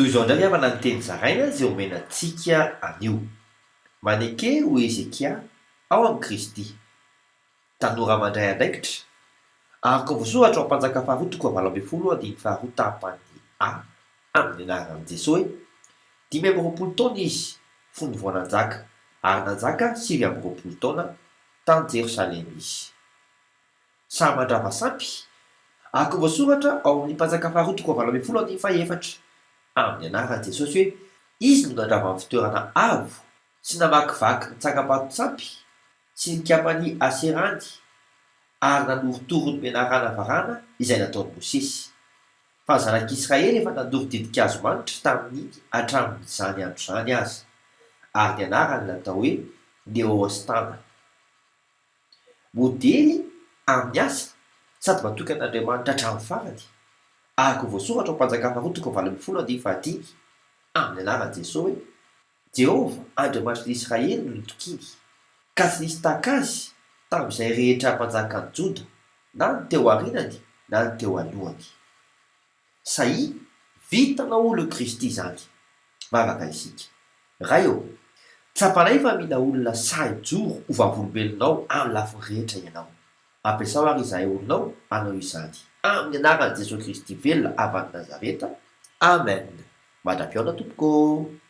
Toy izao indray ry havana ny teny zaraina izay omena antsika anio. Maneke ho Hezekia ao amin'i Kristy. Tanora mandray andraikitra. Araka ny voasoratra ao Mpanjaka faharoa toko fahavalo ambin'ny folo andininy faharoa tapany A amin'ny anaran'i Jesoa hoe, 25 taona izy fony vao nanjaka, ary nanjaka 29 taona tany Jerosalema izy. Sahy mandrava sampy, araka ny voasoratra ao amin'ny Mpanjaka faharoa toko fahavalo ambin'ny folo andininy fahefatra, amin'ny anaran'i Jesosy hoe, Izy no nandrava ny fitoerana avo sy namakivaky ny tsangambaton-tsampy sy nikapa ny Aserany ary nanorotoro ny menarana varana izay nataon'i Mosesy. Fa ny zanak'Israely efa nandoro ditin-kazo manitra tamin'iny hatramin'izany andro izany aza, ary ny anarany natao hoe Nehoastana. Modely amin'ny asa sady matoky an'Andriamanitra hatramin'ny farany, araka ny voasoratra ao Mpanjaka faharoa toko fahavalo ambin'ny folo andininy fahadimy, amin'ny anaran'i Jesoa hoe, Jehovah, Andriamanitry ny Israely no nitokiany, ka tsy nisy tahaka azy tamin'izay rehetra mpanjakan'i Joda, na ny teo aorianany na ny teo alohany. Sahia, vitanao olon'i Kristy izany. Vavaka isika. Ray ô, tsapanay fa mila olona sahy mijoro ho vavolombelonao amin'ny lafiny rehetra Ianao. Ampiasao ary izahay olonao hanao izany. Amin'ny anaran'i Jesoa Kristy velona avy any Nazareta. Amen. Mandra-pihaona tompoko ô.